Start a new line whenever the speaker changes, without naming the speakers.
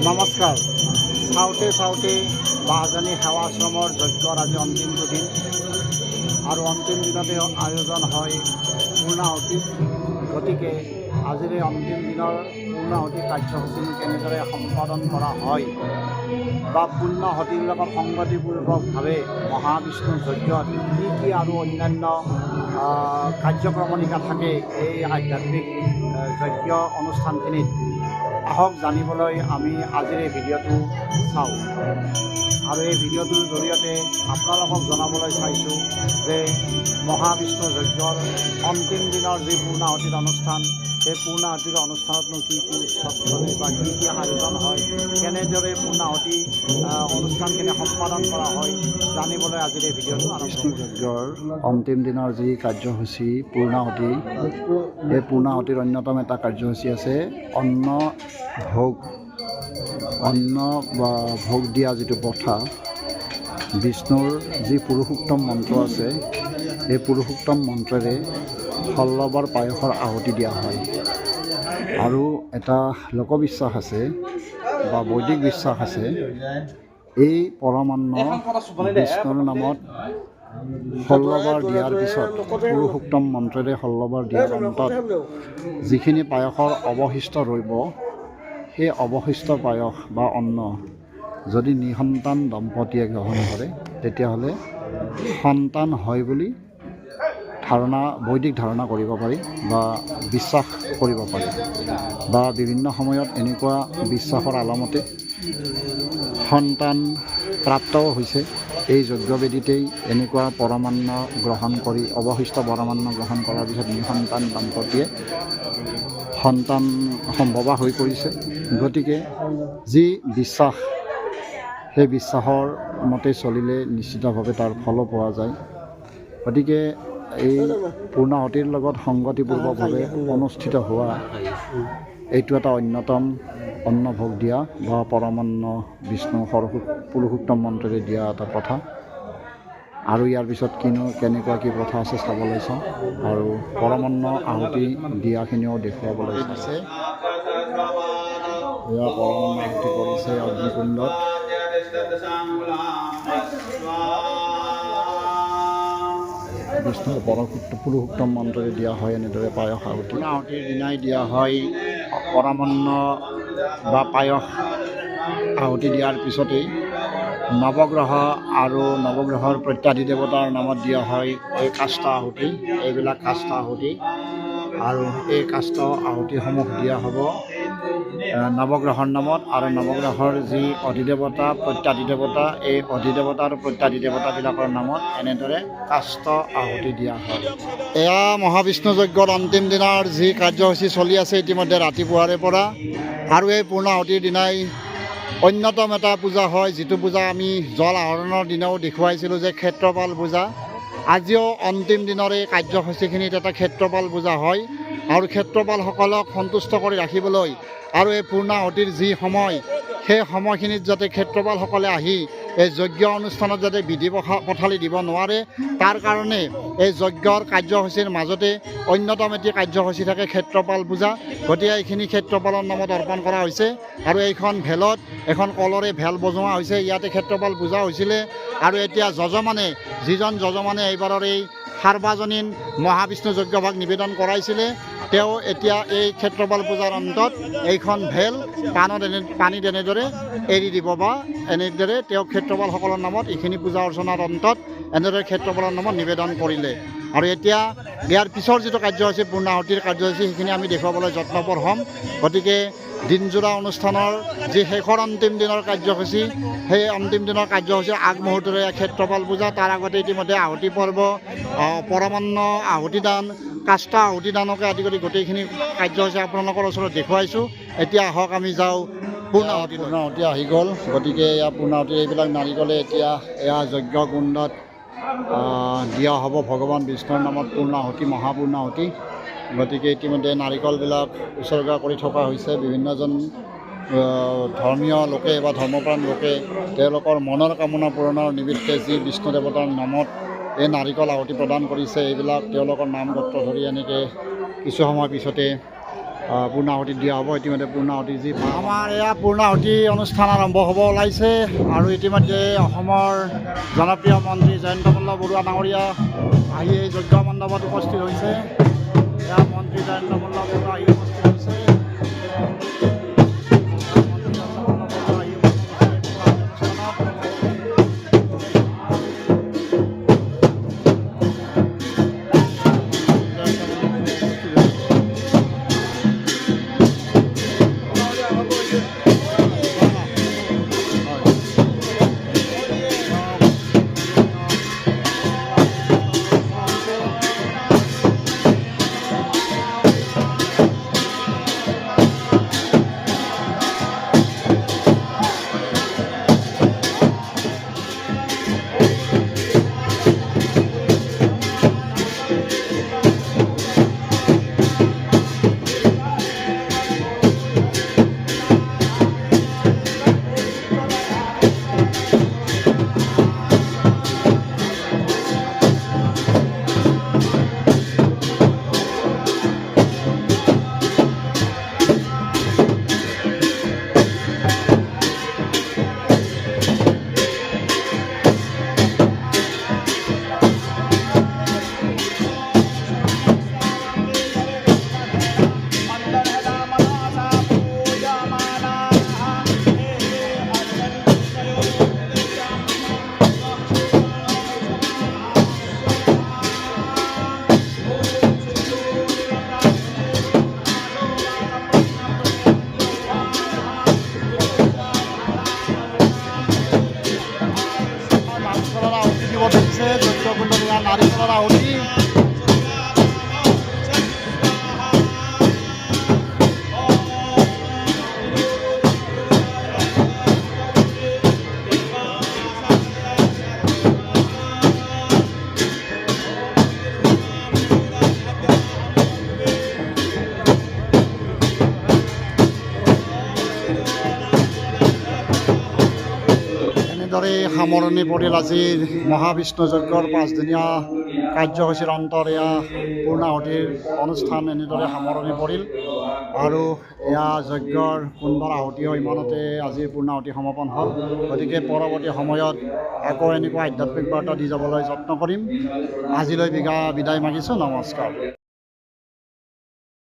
নমস্কাৰ। চাওঁতে চাওঁতে বাহজানী সেৱাশ্ৰমৰ যজ্ঞৰ আজি অন্তিমটো দিন আৰু অন্তিম দিনতে আয়োজন হয় পূৰ্ণাহুতি। গতিকে আজিৰ এই অন্তিম দিনৰ পূৰ্ণাহুতি কাৰ্যসূচী কেনেদৰে সম্পাদন কৰা হয় বা পূৰ্ণাহুতিৰ লগত সংগতিপূৰ্বকভাৱে মহাবিষ্ণু যজ্ঞত কি কি আৰু অন্যান্য কাৰ্যক্ৰমণিকা থাকে এই আধ্যাত্মিক যজ্ঞ অনুষ্ঠানখিনিত, আহক জানিবলৈ আমি আজিৰ এই ভিডিঅ'টো চাওঁ। আৰু এই ভিডিঅ'টোৰ জৰিয়তে আপোনালোকক জনাবলৈ চাইছোঁ যে মহাবিষ্ণু যজ্ঞৰ অন্তিম দিনৰ যি পূৰ্ণাহুতিৰ অনুষ্ঠান, সেই পূৰ্ণাহুতিৰ অনুষ্ঠানতনো কি কি উৎসৱ চলে বা কি কি আয়োজন হয়, কেনেদৰে পূৰ্ণাহুতি অনুষ্ঠানখিনি সম্পাদন কৰা হয়, জানিবলৈ আজিৰ এই ভিডিঅ'টো আৰম্ভ। বিষ্ণু যজ্ঞৰ অন্তিম দিনৰ যি কাৰ্যসূচী পূৰ্ণাহুতি, এই পূৰ্ণাহুতিৰ অন্যতম এটা কাৰ্যসূচী আছে অন্ন ভোগ। অন্ন বা ভোগ দিয়া যিটো প্ৰথা, বিষ্ণুৰ যি পুৰুষোত্তম মন্ত্ৰ আছে, এই পুৰুষোত্তম মন্ত্ৰেৰে 16বাৰ পায়সৰ আহুতি দিয়া হয়। আৰু এটা লোকবিশ্বাস আছে বা বৈদিক বিশ্বাস আছে, এই পৰমান্ন বিষ্ণুৰ নামত 16বাৰ দিয়াৰ পিছত, পুৰুষোত্তম মন্ত্ৰেৰে 16বাৰ দিয়াৰ অন্তত যিখিনি পায়সৰ অৱশিষ্ট ৰৈব, সেই অৱশিষ্ট পায়স বা অন্ন যদি নিসন্তান দম্পতীয়ে গ্ৰহণ কৰে, তেতিয়াহ'লে সন্তান হয় বুলি ধাৰণা, বৈদিক ধাৰণা কৰিব পাৰি বা বিশ্বাস কৰিব পাৰি। বা বিভিন্ন সময়ত এনেকুৱা বিশ্বাসৰ আলমতে সন্তান প্ৰাপ্তও হৈছে। এই যজ্ঞবেদীতেই এনেকুৱা পৰমান্ন গ্ৰহণ কৰি, অৱশিষ্ট পৰমান্ন গ্ৰহণ কৰাৰ পিছত নিসন্তান দম্পতীয়ে সন্তান সম্ভৱা হৈ পৰিছে। গতিকে যি বিশ্বাস, সেই বিশ্বাসৰ মতে চলিলে নিশ্চিতভাৱে তাৰ ফলো পোৱা যায়। গতিকে এই পূৰ্ণাহুতিৰ লগত সংগতিপূৰ্বকভাৱে অনুষ্ঠিত হোৱা এইটো এটা অন্যতম অন্নভোগ দিয়া বা পৰমান্ন বিষ্ণু পুৰুষোত্তম মন্ত্ৰেৰে দিয়া এটা প্ৰথা। আৰু ইয়াৰ পিছত কিনো কেনেকুৱা কি প্ৰথা আছে চাবলৈ চাওঁ আৰু পৰমান্ন আহুতি দিয়াখিনিও দেখুৱাবলৈ চাইছে। এয়া পৰমান্ন আহুতি কৰিছে অগ্নিকুণ্ডত। বিষ্ণুৰ পুৰুষোত্তম মন্ত্ৰেৰে দিয়া হয় এনেদৰে পায়স আহুতি। আহুতিৰ দিনাই দিয়া হয় পৰমান্ন বা পায়স আহুতি দিয়াৰ পিছতেই নৱগ্ৰহ আৰু নৱগ্ৰহৰ প্ৰত্যাধি দেৱতাৰ নামত দিয়া হয় এই কাষ্ঠ আহুতি। এইবিলাক কাষ্ঠ আহুতি আৰু এই কাষ্ঠ আহুতিসমূহ দিয়া হ'ব নৱগ্ৰহৰ নামত আৰু নৱগ্ৰহৰ যি অধিদেৱতা, প্ৰত্যাধি দেৱতা, এই অধিদেৱতা আৰু প্ৰত্যাধি দেৱতাবিলাকৰ নামত এনেদৰে কাষ্ঠ আহুতি দিয়া হয়। এয়া মহাবিষ্ণু যজ্ঞৰ অন্তিম দিনাৰ যি কাৰ্যসূচী চলি আছে ইতিমধ্যে ৰাতিপুৱাৰে পৰা। আৰু এই পূৰ্ণাহুতিৰ দিনাই অন্যতম এটা পূজা হয়, যিটো পূজা আমি জল আহৰণৰ দিনাও দেখুৱাইছিলোঁ যে ক্ষেত্ৰপাল পূজা। আজিও অন্তিম দিনৰ এই কাৰ্যসূচীখিনিত এটা ক্ষেত্ৰপাল পূজা হয় আৰু ক্ষেত্ৰপালসকলক সন্তুষ্ট কৰি ৰাখিবলৈ আৰু এই পূৰ্ণাহুতিৰ যি সময়, সেই সময়খিনিত যাতে ক্ষেত্ৰপালসকলে আহি এই যজ্ঞ অনুষ্ঠানত যাতে বিধি পথালি দিব নোৱাৰে, তাৰ কাৰণে এই যজ্ঞৰ কাৰ্যসূচীৰ মাজতে অন্যতম এটি কাৰ্যসূচী থাকে ক্ষেত্ৰপাল পূজা। গতিকে এইখিনি ক্ষেত্ৰপালৰ নামত অৰ্পণ কৰা হৈছে। আৰু এইখন ভেলত এখন কলৰে ভেল বজোৱা হৈছে, ইয়াতে ক্ষেত্ৰপাল পূজা হৈছিলে। আৰু এতিয়া যজমানে, যিজন যজমানে এইবাৰৰ এই সাৰ্বজনীন মহাবিষ্ণু যজ্ঞভাগ নিবেদন কৰাইছিলে, তেওঁ এতিয়া এই ক্ষেত্ৰপাল পূজাৰ অন্তত এইখন ভেল পানীত এনেদৰে এৰি দিব বা এনেদৰে তেওঁ ক্ষেত্ৰপালসকলৰ নামত এইখিনি পূজা অৰ্চনাৰ অন্তত এনেদৰে ক্ষেত্ৰপালৰ নামত নিবেদন কৰিলে। আৰু এতিয়া ইয়াৰ পিছৰ যিটো কাৰ্যসূচী, পূৰ্ণাহুতিৰ কাৰ্যসূচী, সেইখিনি আমি দেখুৱাবলৈ যত্নপৰ হ'ম। গতিকে দিনযোৰা অনুষ্ঠানৰ যি শেষৰ অন্তিম দিনৰ কাৰ্যসূচী, সেই অন্তিম দিনৰ কাৰ্যসূচীৰ আগমুহূৰ্তৰে ক্ষেত্ৰপাল পূজা, তাৰ আগতে ইতিমধ্যে আহুতি পৰ্ব, পৰমান্ন আহুতি দান, কাষ্ঠ আহুতি দানকে আদি কৰি গোটেইখিনি কাৰ্যসূচী আপোনালোকৰ ওচৰত দেখুৱাইছোঁ। এতিয়া আহক আমি যাওঁ পূৰ্ণাহুতি। পূৰ্ণাহুতি আহি গ'ল। গতিকে এয়া পূৰ্ণাহুতিৰ এইবিলাক নাৰিকলে এতিয়া এয়া যজ্ঞ কুণ্ডত দিয়া হ'ব ভগৱান বিষ্ণুৰ নামত পূৰ্ণাহুতি, মহাপূৰ্ণাহুতি। গতিকে ইতিমধ্যে নাৰিকলবিলাক উছৰ্গা কৰি থকা হৈছে। বিভিন্নজন ধৰ্মীয় লোকে বা ধৰ্মপ্ৰাণ লোকে তেওঁলোকৰ মনৰ কামনা পূৰণৰ নিমিত্তে যি বিষ্ণু দেৱতাৰ নামত এই নাৰিকল আহুতি প্ৰদান কৰিছে, এইবিলাক তেওঁলোকৰ নাম গোত্ৰ ধৰি এনেকৈ কিছু সময় পিছতে পূৰ্ণাহুতি দিয়া হ'ব। ইতিমধ্যে পূৰ্ণাহুতি যি আমাৰ এয়া পূৰ্ণাহুতি অনুষ্ঠান আৰম্ভ হ'ব ওলাইছে আৰু ইতিমধ্যে অসমৰ জনপ্ৰিয় মন্ত্ৰী জয়ন্ত মল্ল বৰুৱা ডাঙৰীয়া আহি এই যজ্ঞ মণ্ডপত উপস্থিত হৈছে। এয়া মন্ত্ৰী জয়ন্ত মল্ল বৰুৱা আহি উপস্থিত হৈছে। মন্ত্ৰী জয়ন্ত মল্ল বৰুৱা আহি উপস্থিত হৈছে পূৰ্ণাহুতি অনুষ্ঠানত। জয়ন্ত মল্ল বৰুৱা উপস্থিত হৈছে। হয়। নাৰিকলৰ আহুতি দিব ধৰিছে যজ্ঞকুণ্ডত। এয়া নাৰিকলৰ আহুতি। এনেদৰে সামৰণি পৰিল আজিৰ মহাবিষ্ণু যজ্ঞৰ 5 দিনীয়া কাৰ্যসূচীৰ অন্তৰ। এয়া পূৰ্ণাহুতিৰ অনুষ্ঠান এনেদৰে সামৰণি পৰিল আৰু এয়া যজ্ঞৰ কুণ্ডৰ আহুতিও ইমানতে আজিৰ পূৰ্ণাহুতি সমাপন হ'ল। গতিকে পৰৱৰ্তী সময়ত আকৌ এনেকুৱা আধ্যাত্মিক বাৰ্তা দি যাবলৈ যত্ন কৰিম। আজিলৈ বিদায় মাগিছোঁ। নমস্কাৰ।